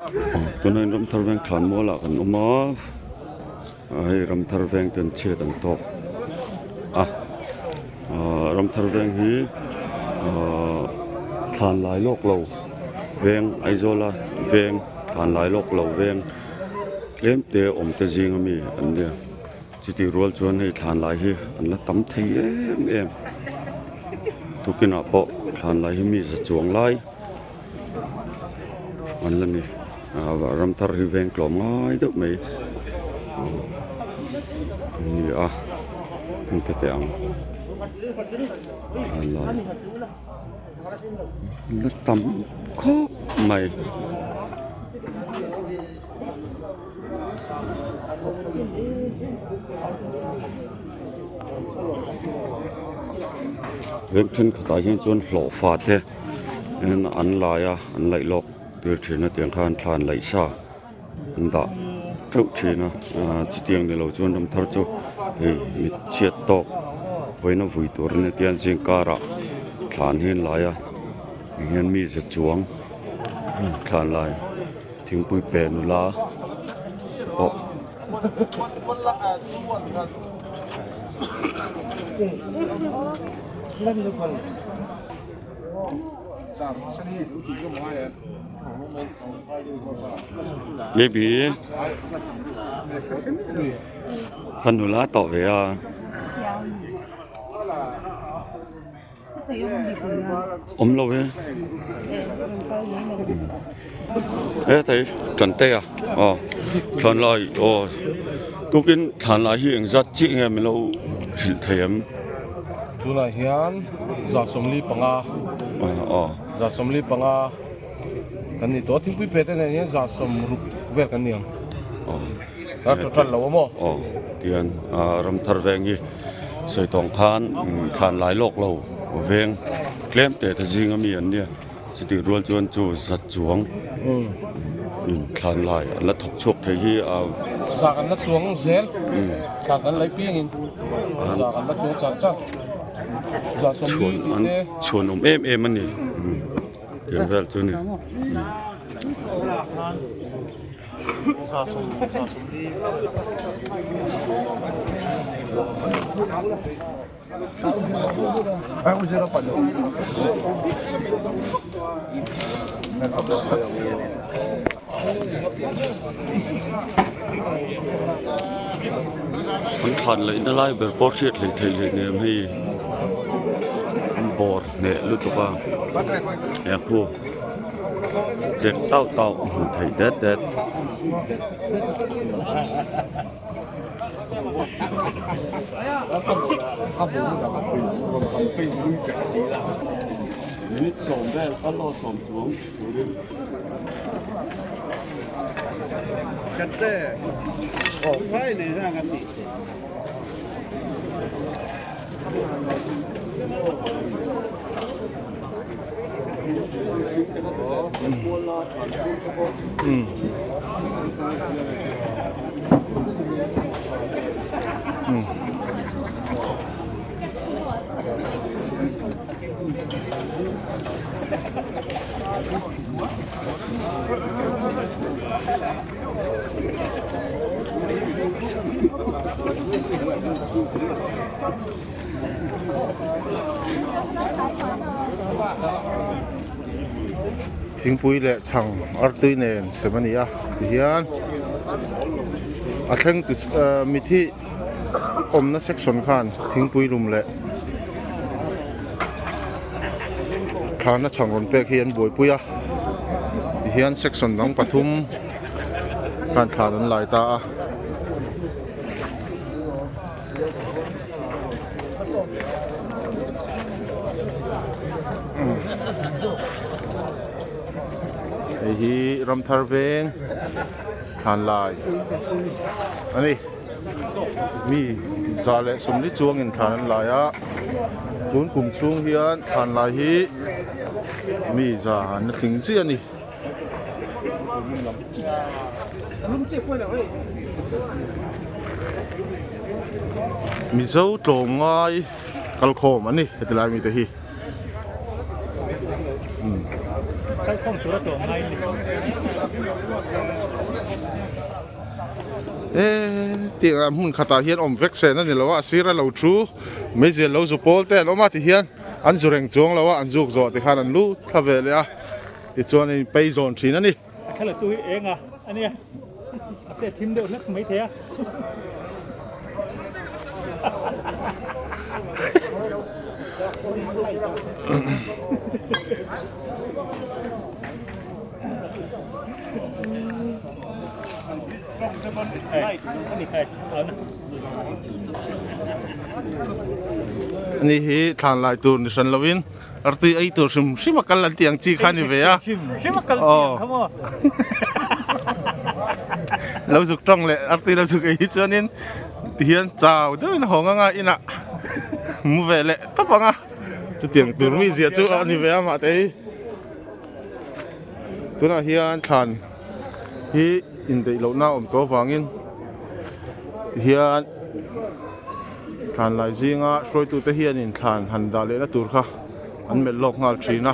Tunah hian Ramthar veng thlan mualah kan awm a hei Ramthar veng ten chhiat an tawk a ahh Ramthar veng hi ahh thlan lai lawk lo veng Aizawl a veng thlan lai lawk lo veng tlem te awm te zing ami an nia chutih rual chuan hei thlan lai hi an la tam thei em em tukinah pawh thlan lai hi mi za chuang lai. An la ni ram thar hi veng tlawm ngai deuh mai an ni a heng te teh ang a lai la tam khawp mai. Veng thenkhatah hian chuan hlawhfa te an lai a an laih lawk tir thin a tiang khan thla an laih sa an dah teuh thin a ahh chutiang ni lo chuan ram thar chu hei mit chhiat tawk vawiin a vui tur a nia tiang zing karah thla an hi an lai a tihian mi za chuang thla an lai. Thingpui pe nula pawh Baby ka nula tawh ve a. Awm lo e hetai tan te a aw thlan lai aw tukin thlan lai hi engzat chiah nge min lo hrilh thei em tunah hian 145 aw 145 kan ni tawh a thingpui pe te nen hian 60 vel kan ni ang aw a total lo a maw aw tihian ramthar veng hi. Sawi tawng khan thlan lai lawk lo veng tlem teh te zing ami an nia chutih rual chuan chu zat chuang in thlan lai an la thawk chhuak thei hi a za kan la chuang zel thlan kan lai piang in za kan la chuang char char za sawmli tih te chhuan awm em em ani tiang vel chu ni. An thlan laihna lai ber pawh hriat hleih theih leh nem hei an bawr hneh lutuk a he khu. Chek tauh tauh a hmuh theih det det. Minute sawm vel a law sawm chuang turin. Thingpui leh chhang artui nen sem a ni a tihian a thleng ti ahh mithi awmna section khan thingpui lum leh thlana chhang rawn pek hi an buaipui a tihian section dang pathum khan thlan an lai ta a. Hei hi Ramthar veng thlan lai a ni mi za leh sawmli chuangin thlan an lai a tun kum chhung hian thlan lai hi mi za an la tling chiah a ni. Mizo tlawmngai kalkhawm a ni heti lai mite hi. Tiang hmun khatah hian awm vek sen a ni lo a, a sira lo thu meizial lo zu pawl te an awm a tihian an zu reng chuang lo a, an zuk zawh tikhan an lu thla ve leh a tichuan an inpei zawn thin a ni. A thla tu hi eng a ania a se thim deuh hlek mai thei a. Ani hi thlan lai tur ni hran lovin artui ei tur hrim hrim a kal an tih ang chi kha a ni ve a aw lo zuk tawng leh artui lo zuk ei hi chuanin tihian chau deuhin a hawng anga inah mu ve leh tawp ang a chutiang tur mi zia chu a ni ve a mahte hi tunah hian thlan. hi indaih lohna a awm tawh avangin tihian thlan lai zinga hruaitute hianin thlan han dah lehna tur kha an melh lawk nghal thin a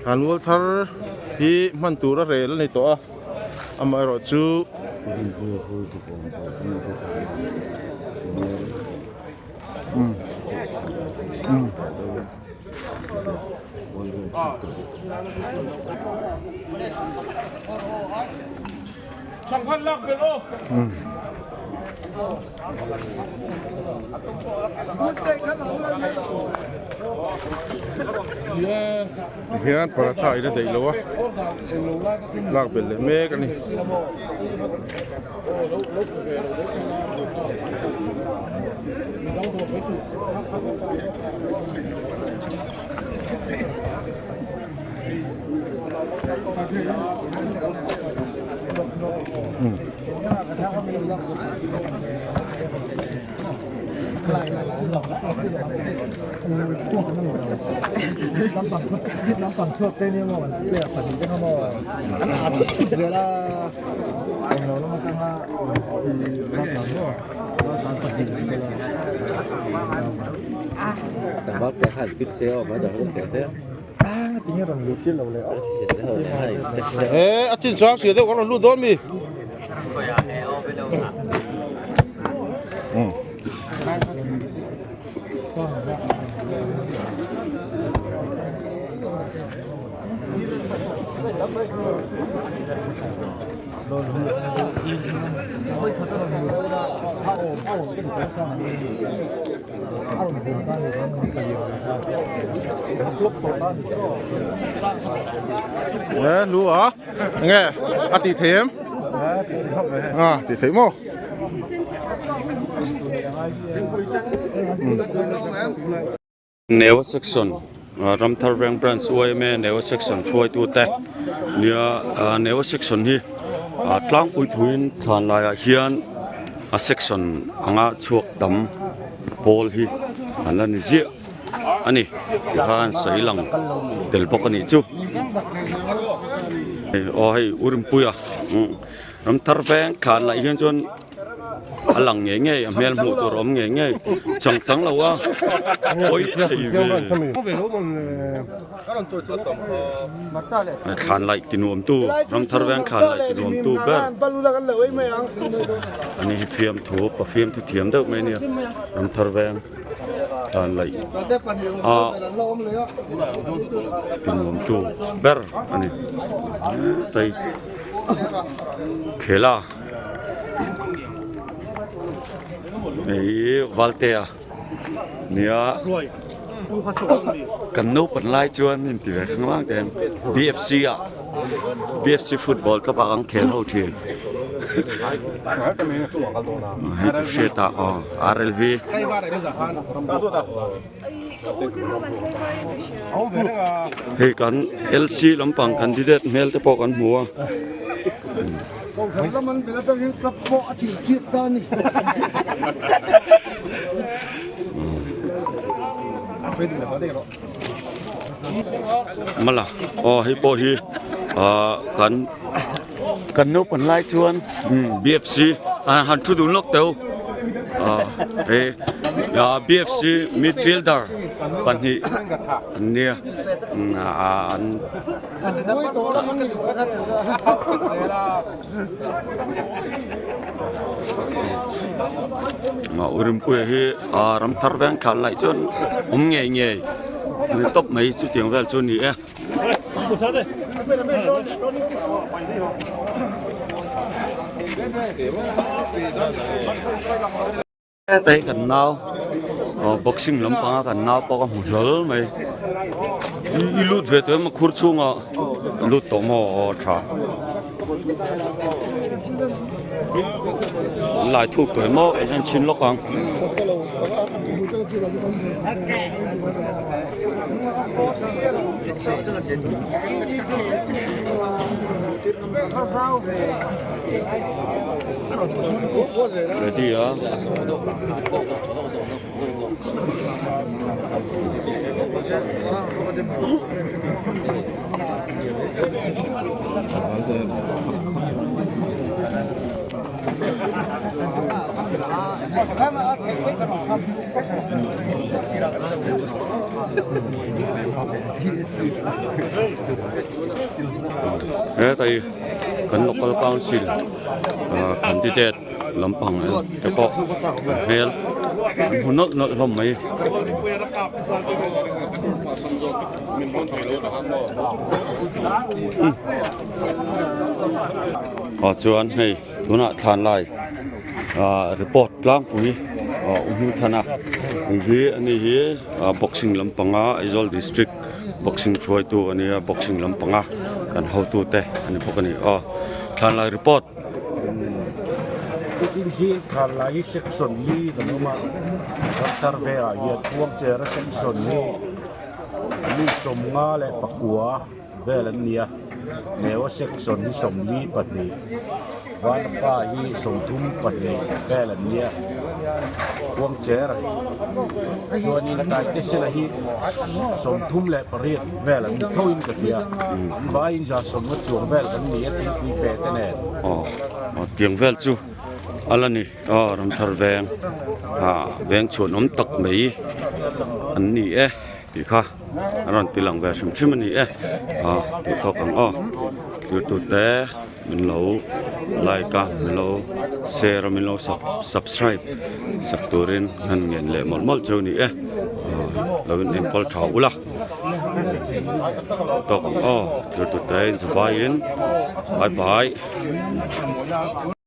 thlan mual thar hi hman tur a rel a ni tawh a amaherawh chu Hian paratha in a daih lo a lak belh leh mek a ni. He a chin chuang hria deuh kan rawn lut dawn mi. Nge lu a nge a tih theih em a tih theih maw Neo section Ramthar Veng branch yma Neo section hruaitute nia Neo section hi tlangpui thuin thlan laiah hian a section anga chhuak tam pawl hi an la ni ziah a ni tikhan sawi lang tel bawk a nih chu aw hei u Rinpuia Ramthar Veng thlan laih hian chuan. A lang ngei ngei a hmel hmuh tur a awm ngei ngei chang chang lo a pawi thei ve thlan laih ti nuam tu ramthar veng thlan laih ti nuam tu ber ani hi fiamthu pa fiamthu thiam deuh mai ania ramthar veng thlan laih a ti nuam tu ber ani tai khela. Hei Valtea nia kan naupang lai chuan in ti ve khang lang em BFC ah BFC football club ah an khel ho thin hei chu hriat ah aw RLV hei kan LC lampang candidate hmel te pawh kan hmu a. Mala aw hei pawh hi ah kan kan naupang lai chuan BFC han thu dun lawk teuh ah hei ah BFC midfielder pahnih an nia ah an. U Rinpuia hi ah Ramthar veng thlan laih chuan awm ngei ngei a ni tawp mai chutiang vel chu a ni e. Heta hi kan nau aw boxing lampanga kan nau pawh ka hmu hlawl mai i lut ve tawh em a khur chhungah lut tawh maw aw tha an lai thuk tawh em maw en chhin lawk ang. Ready a. Heta hi kan local council ah candidate lampang te pawh an hmel an hmu nawlh nawlh hlawm mai. Ah chuan hei tunah thlan lai ah report tlangpui ah u hming thana hei hi ani hi ah boxing lampanga Aizawl district boxing hruaitu a nia boxing lampanga kan hotute a ni bawk a ni aw thlan lai report. Tukin hi thlan lai hi section li kan awm a Ramthar vengah hian Khuangchera section hi mi sawmnga leh pakua vel an ni a Neua section hi 42 Vanapa hi 32 vel an ni a Khuangcher chuanin Taitesela hi 38 vel an ni tho in ka hria an vaiin za sawmnga chuang vel kan ni a thingpui pe te nen. Aw tiang vel chu a la ni aw Ramthar veng ah veng chhuan awm tak mai an ni e. Tih kha a rawn ti lang ve hrim hrim a ni e ah tih tawk ang aw thirtute min lo like a min lo share a min lo subscribe sak turin han ngen leh mawlh mawlh cheu a ni e ah lo in enkawl tha ula tawk ang aw thirtute in zavaiin bye bye.